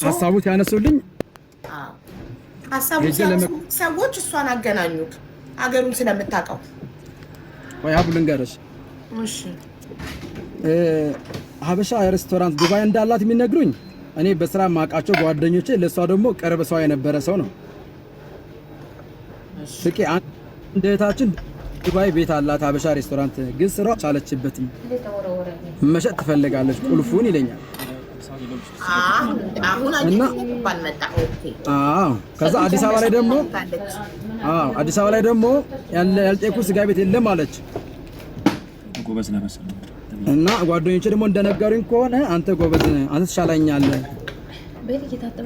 ሀሳቡ ሲያነሱልኝ ሀሳቡ ሰዎች እሷን አገናኙት አገሩን ስለምታውቀው። ወይ አቡ ልንገርሽ፣ ሀበሻ ሬስቶራንት ዱባይ እንዳላት የሚነግሩኝ እኔ በስራ ማውቃቸው ጓደኞቼ፣ ለእሷ ደግሞ ቅርብ ሰው የነበረ ሰው ነው። ፍቄ አንድ እህታችን ዱባይ ቤት አላት ሀበሻ ሬስቶራንት፣ ግን ስራው አልቻለችበትም፣ መሸጥ ትፈልጋለች ቁልፉን ይለኛል። እና ከዛ አዲስ አበባ ላይ ደግሞ አዎ አዲስ አበባ ላይ ደግሞ ያልጠየኩት ስጋ ቤት የለም አለች። እና ጓደኞቼ ደግሞ እንደነገሩኝ ከሆነ አንተ ጎበዝ ነህ፣ አንተ ትሻለኛለህ፣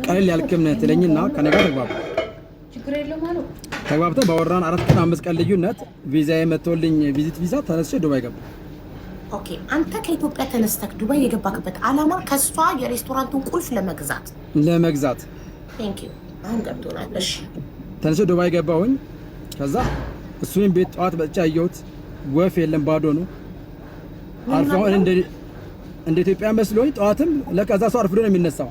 ቀለል ያልክም ነህ ትለኝና ከእኔ ጋር ተግባባ። ተግባብተን ባወራን 4 ቀን 5 ቀን ልዩነት ቪዛ መጥቶልኝ visit visa ተነስቼ ዱባይ ገባ። Okay፣ አንተ ከኢትዮጵያ ተነስተህ ዱባይ የገባክበት አላማ ከእሷ የሬስቶራንቱን ቁልፍ ለመግዛት ለመግዛት። Thank you፣ አሁን ገብቶናል። እሺ፣ ተነስቼ ዱባይ ገባሁኝ። ከዛ እሱን ቤት ጠዋት መጥቼ አየሁት። ወፍ የለም፣ ባዶ ነው። አርፎ እንደ ኢትዮጵያ መስሎኝ ጠዋትም ለካ እዛ ሰው አርፍዶ ነው የሚነሳው።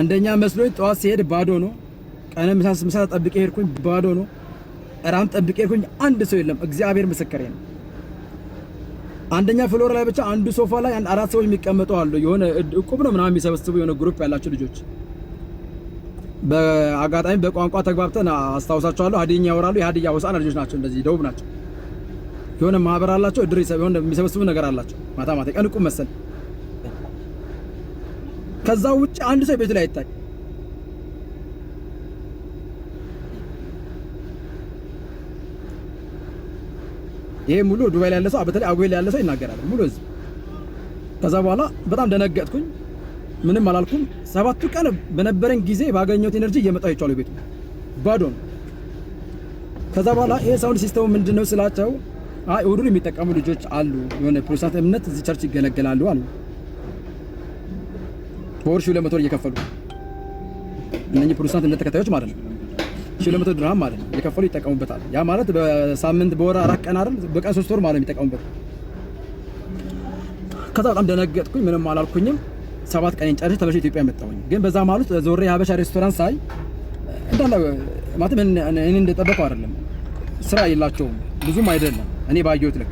እንደኛ መስሎኝ ጠዋት ሲሄድ ባዶ ነው። ቀን ምሳ ጠብቄ ሄድኩኝ፣ ባዶ ነው። እራም ጠብቄ ሄድኩኝ፣ አንድ ሰው የለም። እግዚአብሔር ምስክሬ ነው። አንደኛ floor ላይ ብቻ አንዱ ሶፋ ላይ አራት ሰዎች የሚቀመጡ አሉ። የሆነ እቁብ ነው ምናምን የሚሰበስቡ የሆነ group ያላቸው ልጆች በአጋጣሚ በቋንቋ ተግባብተን አስታውሳቸዋለሁ። ሀዲኛ ያወራሉ። የሀዲያ ሆሳዕና ልጆች ናቸው። እንደዚህ ደቡብ ናቸው። የሆነ ማህበር አላቸው። እድር የሆነ የሚሰበስቡ ነገር አላቸው። ማታ ማታ ቀን እቁብ መሰል። ከዛ ውጭ አንድ ሰው ቤቱ ላይ አይታይ። ይሄ ሙሉ ዱባይ ላይ ያለ ሰው በተለይ አጉዌል ላይ ያለ ሰው ይናገራል ሙሉ ህዝብ። ከዛ በኋላ በጣም ደነገጥኩኝ። ምንም አላልኩም። 7ቱ ቀን በነበረኝ ጊዜ ባገኘሁት energy እየመጣሁ አይቼዋለሁ። ቤቱ ባዶ ነው። ከዛ በኋላ ይሄ sound system ኡ ምንድነው ስላቸው፣ አይ እሑድን የሚጠቀሙ ልጆች አሉ፣ የሆነ ፕሮቴስታንት እምነት እዚህ church ይገለገላሉ አሉ። በወር 1200 እየከፈሉ እነኚህ ፕሮቴስታንት እምነት ተከታዮች ማለት ነው። 1200 ድርሃም ማለት ነው እየከፈሉ ይጠቀሙበታል። ያ ማለት በሳምንት በወር 4 ቀን አይደል፣ በቀን 3 ወር ማለት ነው የሚጠቀሙበት። ከዛ በጣም ደነገጥኩኝ። ምንም አላልኩኝም። 7 ቀን ጨርሼ ተመልሼ ኢትዮጵያ መጣሁኝ። ግን በዛ ማለት ዞሬ የሀበሻ ሬስቶራንት ሳይ እንዳለ ማለት እኔ እንደጠበቀው አይደለም። ስራ የላቸውም ብዙም አይደለም እኔ ባየሁት ልክ።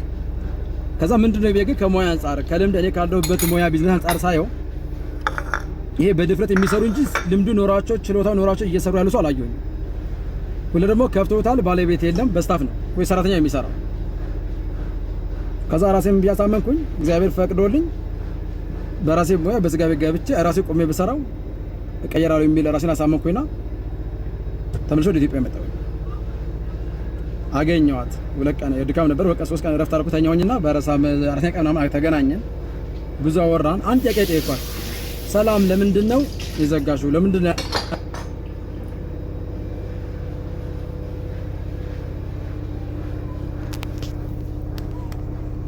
ከዛ ምንድነው ግን ከሙያ አንጻር ከልምድ እኔ ካለሁበት ሙያ ቢዝነስ አንጻር ሳየው ይሄ በድፍረት የሚሰሩ እንጂ ልምዱ ኖሯቸው ችሎታው ኖሯቸው እየሰሩ ያሉ ሰው አላየሁኝም። ሁለ ደግሞ ከፍተውታል፣ ባለቤት የለም፣ በ staff ነው ወይ ሰራተኛ የሚሰራው። ከዛ ራሴን ቢያሳመንኩኝ እግዚአብሔር ፈቅዶልኝ በራሴ ሙያ በስጋ ቤት ገብቼ ራሴ ቆሜ ብሰራው እቀየራለሁ የሚል ራሴን አሳመንኩኝና ተመልሶ ወደ ኢትዮጵያ መጣሁ። አገኘዋት። 2 ቀን ድካም ነበር። በቃ 3 ቀን እረፍት አደረኩ። ተኛሁኝና በረሳ አራተኛ ቀን ምናምን ተገናኘን። ብዙ አወራን። አንድ ጥያቄ ጠየኳት። ሰላም ለምንድን ነው የዘጋሽው? ለምንድን ነው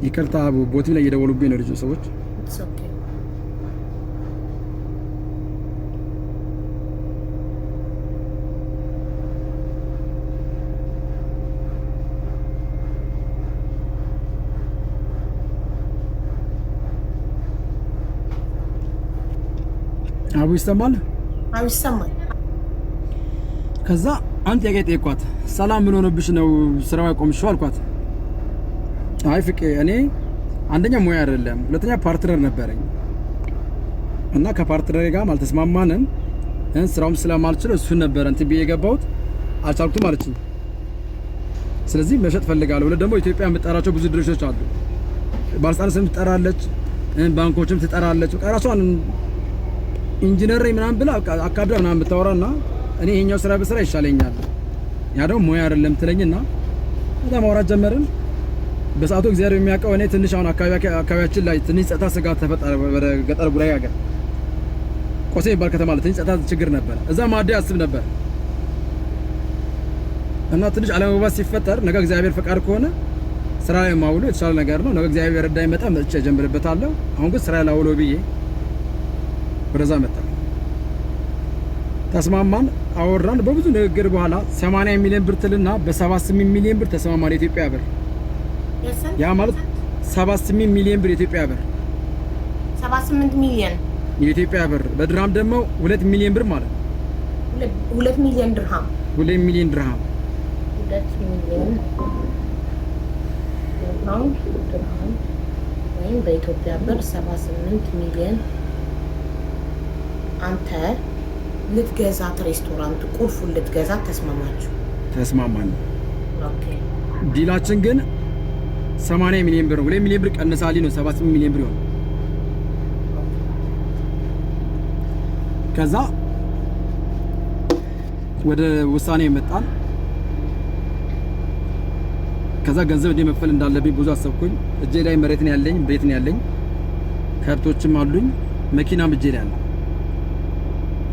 ይቅርታ፣ ቦቲ ላይ እየደወሉብኝ ነው ልጅ ሰዎች። አቡ ይሰማል? አቡ ይሰማል። ከዛ አንድ ጥያቄ ጠየኳት። ሰላም ምን ሆነብሽ ነው ስራው ያቆምሽው አልኳት። አይ ፍቄ እኔ አንደኛ ሙያ አይደለም፣ ሁለተኛ partner ነበረኝ እና ከ partner ጋር አልተስማማንም። ስራውም ስለማልችል እሱን ነበረ እንትን ብዬ የገባሁት አልቻልኩትም አለችኝ። ስለዚህ መሸጥ ፈልጋለሁ። ሁለት ደግሞ ኢትዮጵያ የምጠራቸው ብዙ ድርጅቶች አሉ። ባለስልጣን ስም ትጠራለች፣ ባንኮችም ትጠራለች። በቃ ራሷን ኢንጂነር ምናምን ብላ አካብዳ ምናምን ብታወራና እኔ ይሄኛው ስራ ብስራ ይሻለኛል፣ ያ ደግሞ ሙያ አይደለም ትለኝና በጣም ማውራት ጀመርን። በሰዓቱ እግዚአብሔር የሚያውቀው እኔ ትንሽ አሁን አካባቢያችን ላይ ትንሽ ጸጥታ ስጋት ተፈጠረ። ወደ ገጠር ጉራጌ ሀገር ቆሴ የሚባል ከተማ ላይ ትንሽ ጸጥታ ችግር ነበር። እዛ ማደያ አስብ ነበር እና ትንሽ አለመግባባት ሲፈጠር ነገ እግዚአብሔር ፈቃድ ከሆነ ስራ ላይ ማውሎ የተሻለ ነገር ነው። ነገ እግዚአብሔር ረዳኝ መጣ መጥቼ እጀምርበታለሁ። አሁን ግን ስራ ላይ አውሎ ብዬ ወደዛ መጣ። ተስማማን፣ አወራን። በብዙ ንግግር በኋላ 80 ሚሊዮን ብር ትልና በ78 ሚሊዮን ብር ተስማማን፣ የኢትዮጵያ ብር። ያ ማለት 78 ሚሊዮን ብር የኢትዮጵያ ብር። 78 ሚሊዮን። የኢትዮጵያ ብር በድርሃም ደግሞ 2 ሚሊዮን ብር ማለት ነው። 2 ሚሊዮን ድርሃም፣ 2 ሚሊዮን ድርሃም፣ 2 ሚሊዮን ድርሃም ወይም በኢትዮጵያ ብር 78 ሚሊዮን። አንተ ልትገዛት ሬስቶራንት ቁልፉን ልትገዛት ተስማማችሁ? ተስማማን። Deal ኣችን ግን 80 ሚሊዮን ብር ነው። 2 ሚሊዮን ብር ቀንሳልኝ ነው 78 ሚሊዮን ብር ይሆናል። ከዛ ወደ ውሳኔ መጣን። ከዛ ገንዘብ እንዴት መክፈል እንዳለብኝ ብዙ አሰብኩኝ። እጄ ላይ መሬት ነው ያለኝ፣ ቤት ነው ያለኝ፣ ከብቶችም አሉኝ፣ መኪናም እጄ ላይ አለ።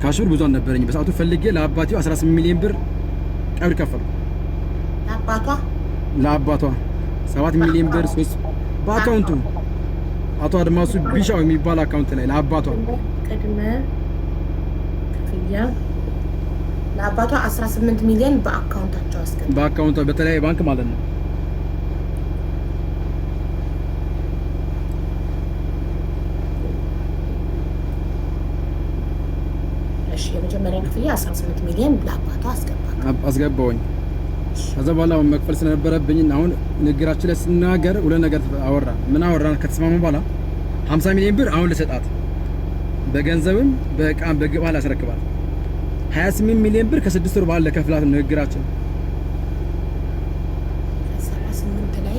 Cash ብር ብዙ አልነበረኝ በሰዓቱ። ፈልጌ ለአባቴው 18 ሚሊዮን ብር ቀብድ ከፈልኩ። ለአባቷ? ለአባቷ 7 ሚሊዮን ብር 3 በ account ኡ አቶ አድማሱ ቢሻው የሚባል account ላይ ለአባቷ። ቅድመ ክፍያ ለአባቷ 18 ሚሊዮን በ account ኣቸው አስገባ። በ account ዋ በተለያየ ባንክ ማለት ነው። እሺ፣ የመጀመሪያ ክፍያ 18 ሚሊዮን ለአባቷ አስገባ። አስገባውኝ። ከዛ በኋላ መክፈል ስለነበረብኝ አሁን ንግግራችን ላይ ስናገር ሁለት ነገር አወራ። ምን አወራ? ከተስማሙ በኋላ 50 ሚሊዮን ብር አሁን ልሰጣት በገንዘብም በእቃም በግብዓት ላስረክባት፣ 28 ሚሊዮን ብር ከስድስት ወር በኋላ ለከፍላት ነው ንግግራችን። 78 ላይ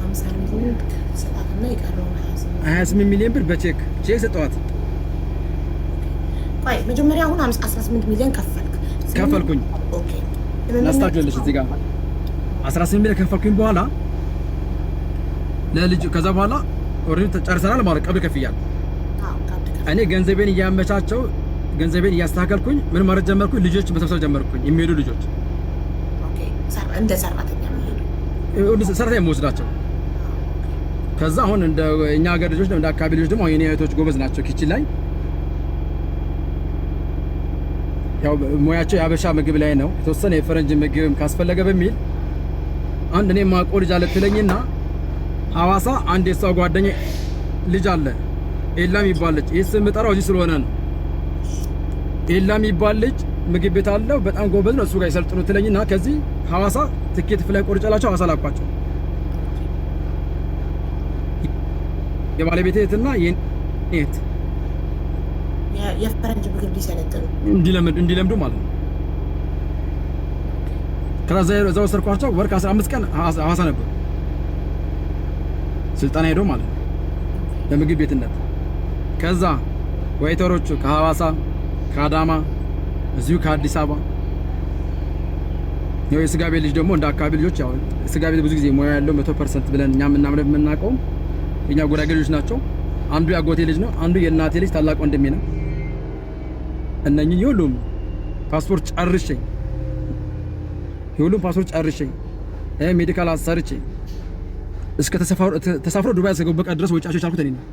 50 ሚሊዮን ሰጣትና የቀረውን 28። 28 ሚሊዮን ብር በቼክ ቼክ ሰጠዋት። ቆይ፣ መጀመሪያ አሁን 18 ሚሊዮን ከፈልክ? ከፈልኩኝ። Okay። ላስታክልልሽ፣ እዚህ ጋር 18 ሚሊዮን ከፈልኩኝ በኋላ ለልጁ ከዛ በኋላ already ጨርሰናል ማለት ቀብድ ከፍያለሁ። አዎ፣ ቀብድ ከፈልክ። እኔ ገንዘቤን እያመቻቸው ገንዘቤን እያስተካከልኩኝ ምን ማለት ጀመርኩኝ? ልጆች መሰብሰብ ጀመርኩኝ። የሚሄዱ ልጆች። Okay፣ እንደ ሰራተኛ የሚሄዱ? ሰራተኛ የምወስዳቸው። ከዛ አሁን እንደ እኛ ሀገር ልጆች እንደ አካባቢ ልጆች ደግሞ የኔ እህቶች ጎበዝ ናቸው kitchen ላይ። ያው ሙያቸው የአበሻ ምግብ ላይ ነው። የተወሰነ የፈረንጅ ምግብም ካስፈለገ በሚል አንድ እኔ ማቆ ልጅ አለ ትለኝና ሐዋሳ አንድ የሷ ጓደኛ ልጅ አለ ኤላ የሚባል ልጅ። ይህ ስም የምጠራው እዚህ ስለሆነ ነው። ኤላ የሚባል ልጅ ምግብ ቤት አለው፣ በጣም ጎበዝ ነው። እሱ ጋር ይሰልጥኑ ትለኝና ከዚህ ሐዋሳ ትኬት flight ቆርጬላቸው ሐዋሳ ላኳቸው። የባለቤቴ እህትና የኔ እህት። የፈረንጅ ምግብ ሊሰለጥኑ? እንዲለምዱ ማለት ነው። ከዛ እዛ ወሰድኳቸው። ወር ከ15 ቀን ሐዋሳ ነበሩ ስልጠና ሄዶ ማለት ነው በምግብ ቤትነት። ከዛ waiter ኦቹ ከሐዋሳ፣ ከአዳማ፣ እዚሁ ከአዲስ አበባ። ያው የስጋ ቤት ልጅ ደግሞ እንደ አካባቢ ልጆች ያው ስጋ ቤት ብዙ ጊዜ ሙያ ያለው 100% ብለን እኛ የምናምነው የምናውቀው የኛ ጉራጌ ልጆች ናቸው። አንዱ የአጎቴ ልጅ ነው፣ አንዱ የእናቴ ልጅ ታላቅ ወንድሜ ነው። እነኚህ የሁሉም ፓስፖርት ጨርሼ medical አሰርቼ እስከ ተሳፍሮ ዱባይ እስከገቡ ቀን ድረስ ወጪያቸው የቻልኩት እኔ ነኝ።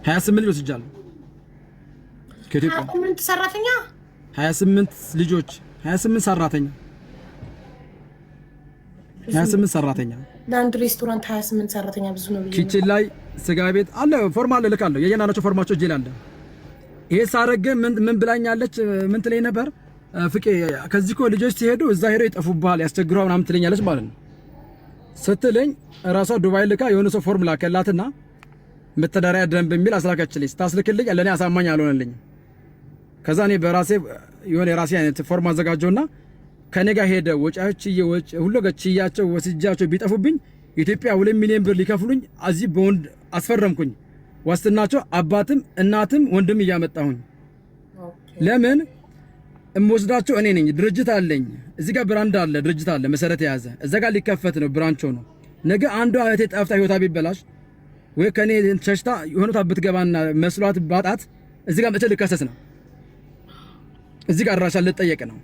28 ልጆች ወስጃለሁ ከኢትዮጵያ። 28 ሰራተኛ? 28 ልጆች፣ 28 ሰራተኛ፣ 28 ሰራተኛ። ለአንድ ሬስቶራንት 28 ሰራተኛ ብዙ ነው ብዬ ነው። Kitchen ላይ፣ ስጋ ቤት አለ። ፎርም አለ፣ እልካለሁ። የእያንዳንዳቸው ፎርማቸው እጄ ላይ አለ። ይሄ ሳረግ ምን ምን ብላኛለች? ምን ትለኝ ነበር? ፍቄ፣ ከዚህ እኮ ልጆች ሲሄዱ እዛ ሄደው ይጠፉብሃል፣ ያስቸግረዋል ምናምን ትለኛለች ማለት ነው። ስትለኝ እራሷ ዱባይ ልካ የሆነ ሰው ፎርም ላከላትና መተዳደሪያ ደንብ የሚል አስላከችልኝ። ስታስልክልኝ ለእኔ አሳማኝ አልሆነልኝም። ከዛ እኔ በራሴ የሆነ የራሴ አይነት ፎርም አዘጋጀውና ከኔ ጋር ሄደ ወጪዎች ሁሉ ገችያቸው ወስጃቸው ቢጠፉብኝ ኢትዮጵያ 2 ሚሊዮን ብር ሊከፍሉኝ እዚህ በወንድ አስፈረምኩኝ። ዋስትናቸው አባትም እናትም ወንድም እያመጣሁኝ። ለምን እምወስዳቸው እኔ ነኝ። ድርጅት አለኝ፣ እዚህ ጋር brand አለ፣ ድርጅት አለ፣ መሰረት የያዘ እዛ ጋር ሊከፈት ነው፣ branch ነው። ነገ አንዷ እህቴ ጠፍታ ህይወታ ቢበላሽ ወይ ከኔ ሸሽታ የሆነ ቦታ ብትገባና መስሏት ባጣት እዚህ ጋር መጥቼ ልከሰስ ነው። እዚህ ጋር አድራሻ ልጠየቅ ነው።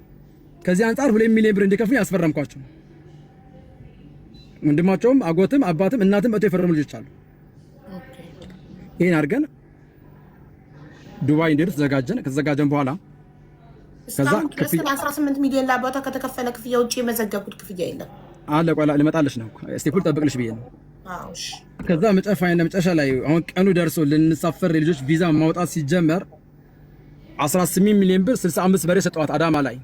ከዚህ አንጻር 2 ሚሊዮን ብር እንዲከፍሉኝ ያስፈረምኳቸው። ወንድማቸውም አጎትም አባትም እናትም መጥተው የፈረሙ ልጆች አሉ። ይህን አድርገን ዱባይ እንዲሄዱ ተዘጋጀን። ከተዘጋጀን በኋላ ከዛ እስካሁን ድረስ ግን 18 ሚሊዮን ለአባቷ ከተከፈለ ክፍያ ውጭ የመዘገብኩት ክፍያ የለም። አለ፣ ቆይ ልመጣልሽ ነው። Step ኡን ጠብቅልሽ ብዬ ነው። አዎ እሺ። ከዛ መጨረሻ ላይ አሁን ቀኑ ደርሶ ልንሳፈር የልጆች ቪዛ ማውጣት ሲጀመር 18 ሚሊዮን ብር 65 በሬ ሰጠዋት አዳማ ላይ።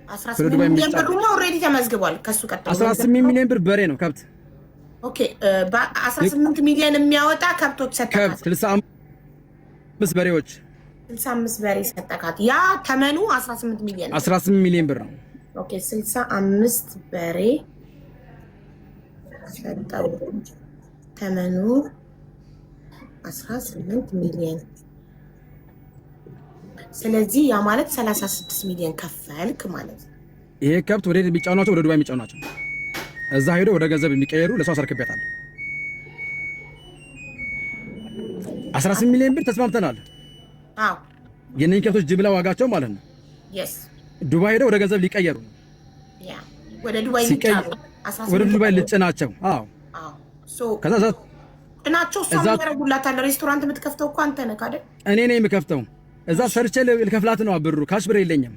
18 ሚሊዮን ብር already ተመዝግቧል። ከሱ ቀጥሎ 18 ሚሊዮን ብር በሬ ነው ከብት። Okay በ18 ሚሊዮን የሚያወጣ ከብቶች ሰጠካት። ከብት 65 በሬዎች 65 በሬ ሰጠካት። ያ ተመኑ 18 ሚሊዮን 18 ሚሊዮን ብር ነው። Okay 65 በሬ ሰጠው። ተመኑ 18 ሚሊዮን። ስለዚህ ያ ማለት 36 ሚሊዮን ከፈልክ ማለት ነው። ይሄ ከብት ወደ የሚጫኑ ናቸው፣ ወደ ዱባይ የሚጫኑ ናቸው። እዛ ሄዶ ወደ ገንዘብ የሚቀየሩ ለሰው አስረክቤያታለሁ። 18 ሚሊዮን ብር ተስማምተናል። አዎ የእነኝህ ከብቶች ጅምላ ዋጋቸው ማለት ነው። Yes ዱባይ ሄደው ወደ ገንዘብ ሊቀየሩ Yeah ወደ ዱባይ ሊጫኑ ወደ ዱባይ ልጭናቸው። አዎ አዎ so ከዛ ጭናቸው እሷ ያደርጉላታል። ሬስቶራንት የምትከፍተው እኮ አንተ ነህ አይደል? እኔ ነኝ የምከፍተው። እዛ ሰርቼ ልከፍላት ነው ብሩ፣ cash ብር የለኝም።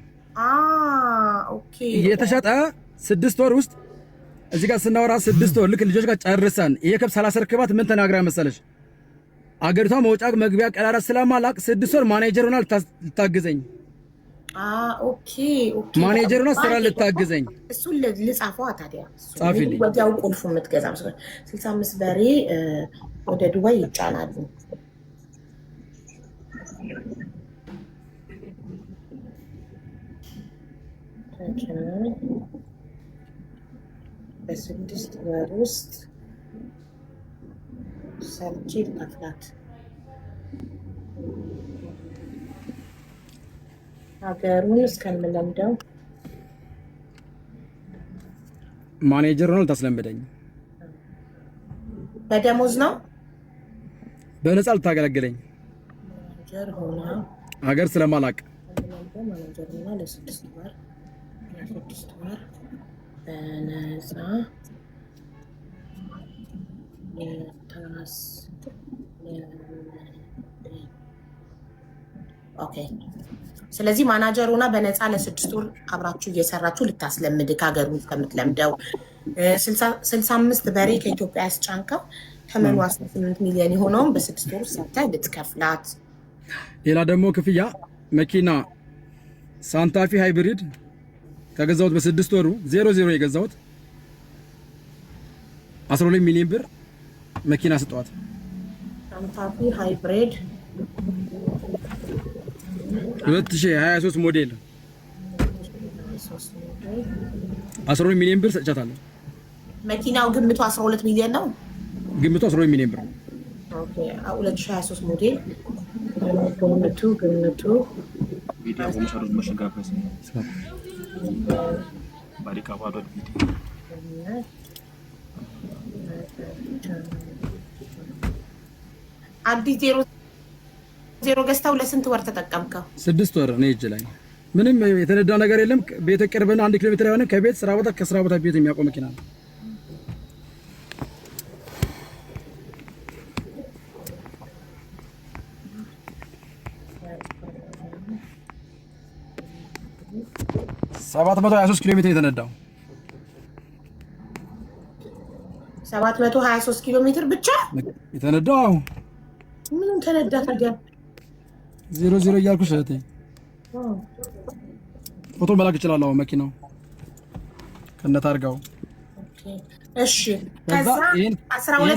Okay የተሸጠ 6 ወር ውስጥ እዚህ ጋር ስናወራ 6 ወር ልክ ልጆች ጋር ጨርሰን ይሄ ከብት ሳላስረክባት ምን ተናግራ መሰለሽ? አገሪቷ መውጫ መግቢያ ቀዳዳ ስለማላቅ 6 ወር ማኔጀር ሆና ልታግዘኝ፣ Okay okay፣ ማኔጀር ሆና ስራ ልታግዘኝ። እሱን ልጻፈዋ ታዲያ። ጻፊልኝ። ወዲያው ቁልፉ የምትገዛ 65 በሬ ወደ ዱባይ ይጫናሉ። በ6 ወር ውስጥ ሰርቼ ልከፍላት ሀገሩን እስከምለምደው ማኔጀር ሆና ልታስለምደኝ። በደሞዝ ነው በነፃ ልታገለግለኝ ማኔጀር ሆና ሀገር ስለማላቅ ማኔጀር ሆና ለ6 ወር በነፃ ልታስለምደኝ። Okay። ስለዚህ ማናጀር ሆና በነፃ ለ6 ወር አብራችሁ እየሰራችሁ ልታስለምድ ከሀገሩ እስከምትለምደው 65 በሬ ከኢትዮጵያ ያስጫንከው ተመኑ 18 ሚሊዮን የሆነውን በ6 ወር ሰርተህ ልትከፍላት። ሌላ ደግሞ ክፍያ መኪና ሳንታፊ hybrid ከገዛሁት በ6 ወሩ 00 የገዛሁት 12 ሚሊዮን ብር መኪና ስጠዋት። ሳንታፊ hybrid 2023 ሞዴል 12 ሚሊዮን ብር ሰጥቻታለሁ። መኪናው ግምቱ 12 ሚሊዮን ነው። ግምቱ 12 ሚሊዮን ብር ነው። Okay 2023 ሞዴል ግምቱ Video oomisha mashagaafas baadii video. አዲስ 00 ገዝተው ለስንት ወር ተጠቀምከው? 6 ወር እኔ እጅ ላይ ምንም የተነዳ ነገር የለም። ቤት ቅርብ ነው፣ 1 ኪሎ ሜትር የሆነ ከቤት ስራ ቦታ ከስራ ቦታ ቤት የሚያቆም መኪና ነው። 723 ኪሎ ሜትር የተነዳው። 723 ኪሎ ሜትር ብቻ የተነዳው። ምንም ተነዳ ታዲያ? 00 እያልኩሽ እህቴ ፎቶ መላክ እችላለሁ። አሁን መኪናው ከነታርጋው። እሺ ከዛ ይሄን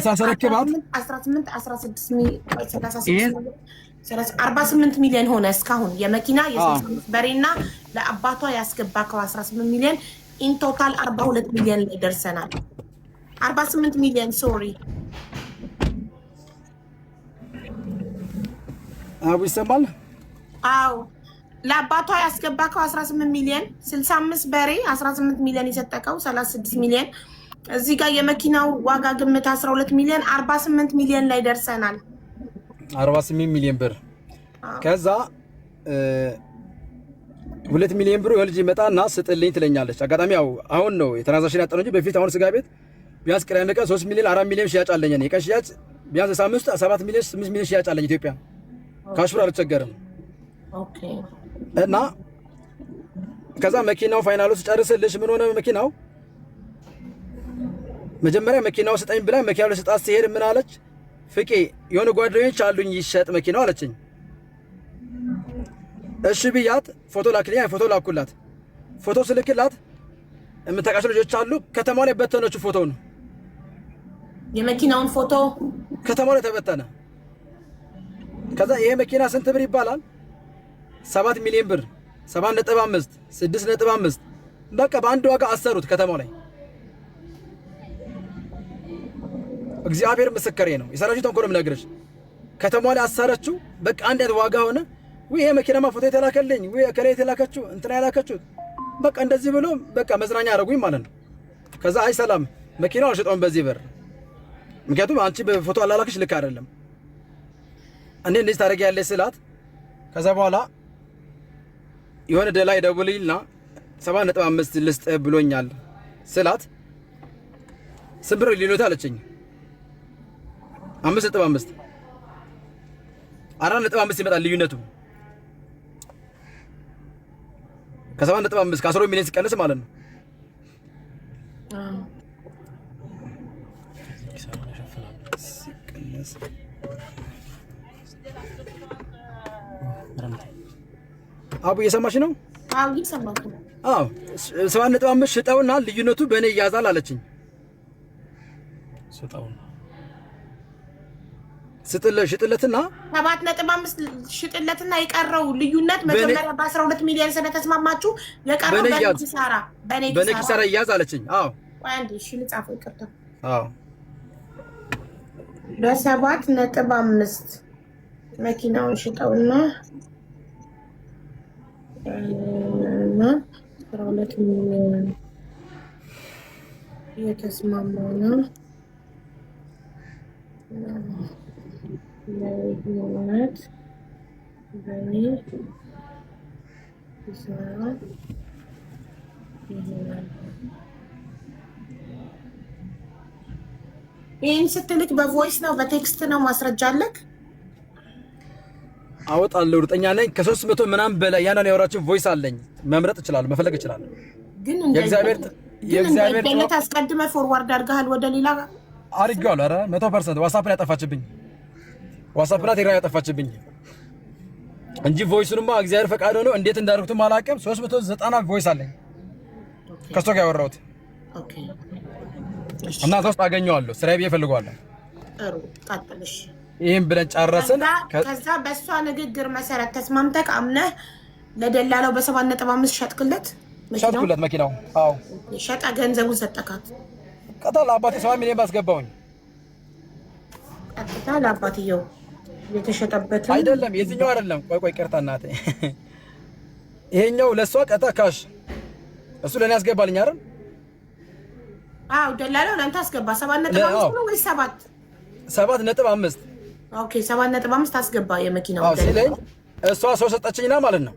ሳስረክባት 18 16 48 ሚሊዮን ሆነ። እስካሁን የመኪና የ65 በሬና ለአባቷ ያስገባከው 18 ሚሊዮን in total 42 ሚሊዮን ላይ ደርሰናል። 48 ሚሊዮን sorry። አቡ ይሰማል? አዎ ለአባቷ ያስገባከው 18 ሚሊዮን፣ 65 በሬ 18 ሚሊዮን የሰጠከው 36 ሚሊዮን፣ እዚህ ጋር የመኪናው ዋጋ ግምት 12 ሚሊዮን፣ 48 ሚሊዮን ላይ ደርሰናል። 48 ሚሊዮን ብር። ከዛ 2 ሚሊዮን ብሩ የልጅ ይመጣና ስጥልኝ ትለኛለች። አጋጣሚ ያው አሁን ነው የ transaction ያጣነው እንጂ በፊት አሁን ስጋ ቤት ቢያንስ ቅዳሜ ቀን 3 ሚሊዮን 4 ሚሊዮን ሽያጭ አለኝ። እኔ የቀን ሽያጭ ቢያንስ ሳምንት 7 ሚሊዮን 8 ሚሊዮን ሽያጭ አለኝ። ኢትዮጵያ cash ብር አልቸገርም። እና ከዛ መኪናው final ኡ ስጨርስልሽ ምን ሆነ መኪናው መጀመሪያ መኪናው ስጠኝ ብላ መኪናው ልሰጣት ሲሄድ ምን አለች? ፍቄ የሆነ ጓደኞች አሉኝ ይሸጥ መኪናው አለችኝ። እሺ ብያት ፎቶ ላክልኝ። ፎቶ ላኩላት። ፎቶ ስልክላት የምታውቃቸው ልጆች አሉ። ከተማው ላይ በተነችው ፎቶውን፣ የመኪናውን ፎቶ ከተማው ላይ ተበተነ። ከዛ ይሄ መኪና ስንት ብር ይባላል? 7 ሚሊዮን ብር፣ 7.5፣ 6.5፣ በቃ በአንድ ዋጋ አሰሩት ከተማው ላይ። እግዚአብሔር ምስክሬ ነው። የሰራችው ተንኮል የምነግርሽ ከተማዋ ላይ አሰረችው። በቃ አንድ አይነት ዋጋ ሆነ። ውይ ይሄ መኪናማ ፎቶ የተላከልኝ፣ ውይ እከሌ የተላከችው፣ እንትና የላከችው፣ በቃ እንደዚህ ብሎ በቃ መዝናኛ አደረጉኝ ማለት ነው። ከዛ አይ ሰላም መኪናው አልሸጠውም በዚህ ብር፣ ምክንያቱም አንቺ በፎቶ አላላክሽ ልክ አይደለም፣ እኔ እንደዚህ ታደርጊያለሽ ስላት፣ ከዛ በኋላ የሆነ ደላይ ደውልኝና 7.5 ልስጥ ብሎኛል ስላት፣ ስንት ብር ሊሉት አለችኝ። 5.5፣ 4.5 ይመጣል ልዩነቱ ከ7.5 ከ10 ሚሊዮን ሲቀንስ ማለት ነው። ሲቀነስ አቡ እየሰማሽ ነው? አዎ፣ እየሰማሁ ነው። አዎ፣ 7.5 ሽጠውና ልዩነቱ በእኔ ይያዛል አለችኝ። ስጠው። ሽጥለትና 7.5 ሽጥለትና የቀረው ልዩነት መጀመሪያ በ12 ሚሊዮን ስለተስማማችሁ የቀረው በእኔ በእኔ ያዝ። ኪሳራ በእኔ በእኔ ኪሳራ ኪሳራ ይያዝ አለችኝ። አዎ። ቆይ አንዴ፣ እሺ ልጻፈው፣ ይቅርታ። አዎ። በ7.5 መኪናውን ሽጠውና እና 12 ሚሊዮን የተስማማው ነው ልዩነት በእኔ ኪሳራ ይሆናል። ይህን ስትልክ በ voice ነው በ text ነው? ማስረጃ አለክ? አወጣለሁ፣ እርግጠኛ ነኝ ከ300 ምናምን በላይ ያንን ያወራችን voice አለኝ። መምረጥ እችላለሁ፣ መፈለግ እችላለሁ። ግን የእግዚአብሔር ግን የእግዚአብሔር እንዳይገለጥ አስቀድመህ forward አድርገሃል ወደ ሌላ? አድርጌዋለሁ። ኧረ 100% ዋትስአፕ ላይ ያጠፋችብኝ፣ ዋትስአፕ ላይ ቴሌግራም ያጠፋችብኝ እንጂ voice ኡንማ እግዚአብሔር ፈቃድ ሆኖ እንዴት እንዳደረኩትም አላውቅም። 390 voice አለኝ ከእሷ ጋር ያወራሁት እና እዛ ውስጥ አገኘዋለሁ። ስራዬ ብዬ እፈልገዋለሁ። ጥሩ፣ ቀጥል። እሺ። ይህን ብለን ጨረስን። ከዛ በእሷ ንግግር መሰረት ተስማምተህ አምነህ ለደላላው በ7.5 ሸጥክለት መኪናውን? ሸጥኩለት መኪናው። አዎ። ሸጠ፣ ገንዘቡን ሰጠካት? ቀጥታ ለአባቴ 7 ሚሊዮን ባስገባውኝ። ቀጥታ ለአባትየው የተሸጠበትን? አይደለም፣ የዚህኛው አይደለም። ቆይ ቆይ፣ ይቅርታ እናቴ። ይሄኛው ለእሷ ቀጥታ cash፣ እሱ ለእኔ ያስገባልኝ አይደል? አዎ፣ ደላላው ለአንተ አስገባ። 7.5 ነው ወይ ሰባት? 7.5። Okay፣ 7.5 አስገባ የመኪናው አዎ ሲለኝ እሷ ሰው ሰጠችኝና ማለት ነው።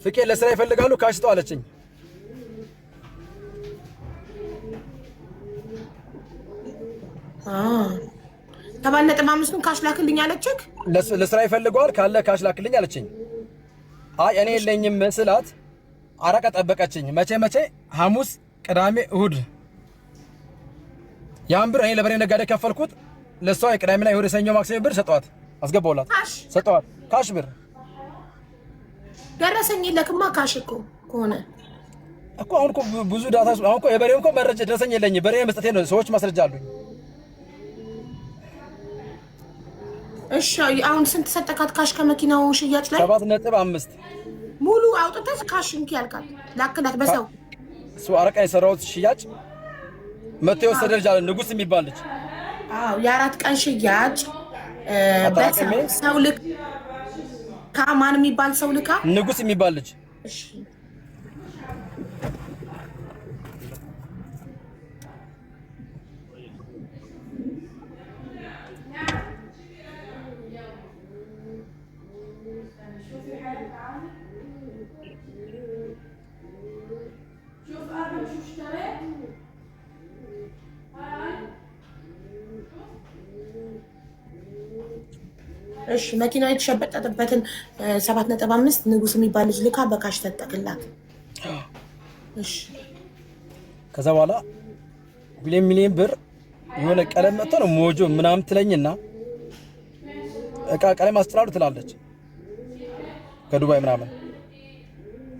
ፍቄ ለስራ ይፈልጋሉ cash ስጠው አለችኝ። 7.5ቱን cash ላክልኝ አለችክ? ለስራ ይፈልገዋል ካለ cash ላክልኝ አለችኝ። አይ እኔ የለኝም ስላት አረቀ ጠበቀችኝ። መቼ መቼ? ሐሙስ፣ ቅዳሜ፣ እሁድ። ያን ብር እኔ ለበሬ ነጋዴ ከፈልኩት። ለእሷ የቅዳሜና የእሁድ፣ የሰኞ፣ ማክሰኞ ብር ሰጠዋት፣ አስገባውላት። Cash? ሰጠዋት cash ብር። ደረሰኝ የለክማ cash እኮ ከሆነ። እኮ አሁን እኮ ብዙ data፣ አሁን እኮ የበሬው እኮ መረጃ ደረሰኝ የለኝም። በሬ መስጠቴ ነው። ሰዎች ማስረጃ አሉኝ። እሺ፣ አሁን ስንት ሰጠካት cash ከመኪናው ሽያጭ ላይ? 7.5። ሙሉ አውጥተህ cash እንኪ ያልካት ላክላት በሰው? እሱ አረቃ የሰራሁት ሽያጭ መጥቶ የወሰደ ልጅ አለ፣ ንጉስ የሚባል ልጅ። አዎ፣ የ4 ቀን ሽያጭ አጠራቅሜ። በሰው ልካ፣ ማን የሚባል ሰው ልካ? ንጉስ የሚባል ልጅ። እሺ። شوف ادم شو اشتريت هاي. እሺ፣ መኪናው የተሸበጠበትን 7.5 ንጉስ የሚባል ልጅ ልካ በ cash ሰጠክላት። እሺ። ከዛ በኋላ 2 ሚሊዮን ብር የሆነ ቀለም መጥቶ ነው ሞጆ ምናምን ትለኝና እቃ ቀለም አስጥላሉ ትላለች ከዱባይ ምናምን።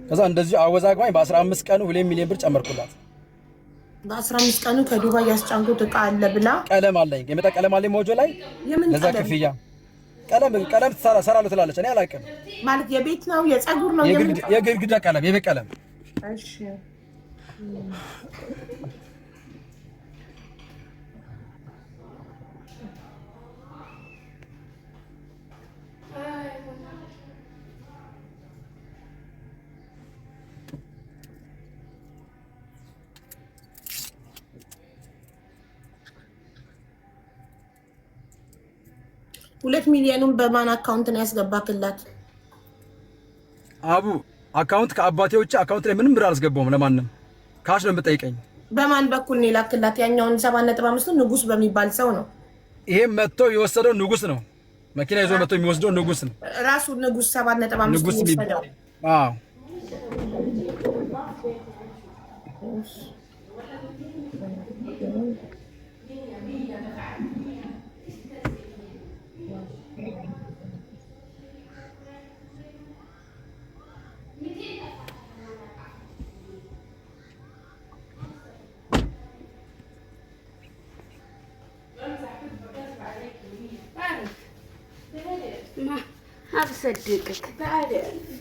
ከዛ እንደዚሁ አወዛግባኝ በ15 ቀኑ 2 ሚሊዮን ብር ጨመርኩላት። በ15 ቀኑ ከዱባይ ያስጫንኩት እቃ አለ ብላ ቀለም አለኝ የመጣ ቀለም አለኝ ሞጆ ላይ የምን ለዛ ቀለም ክፍያ ቀለም ቀለም ሰራለሁ ትላለች። እኔ አላውቅም። ማለት የቤት ነው የፀጉር ነው የምን? የግድግዳ ቀለም፣ የቤት ቀለም። እሺ። 2 ሚሊዮኑን በማን account ነው ያስገባክላት? አቡ account ከአባቴ ውጭ account ላይ ምንም ብር አላስገባውም ለማንም። Cash ነው የምጠይቀኝ። በማን በኩል ነው የላክላት? ያኛውን 7.5 ንጉስ በሚባል ሰው ነው። ይሄም መጥቶ የወሰደው ንጉስ ነው። መኪና ይዞ መጥቶ የሚወስደው ንጉስ ነው። ራሱ ንጉስ 7.5 ንጉስ የወሰደው። አዎ። ما بصدقك.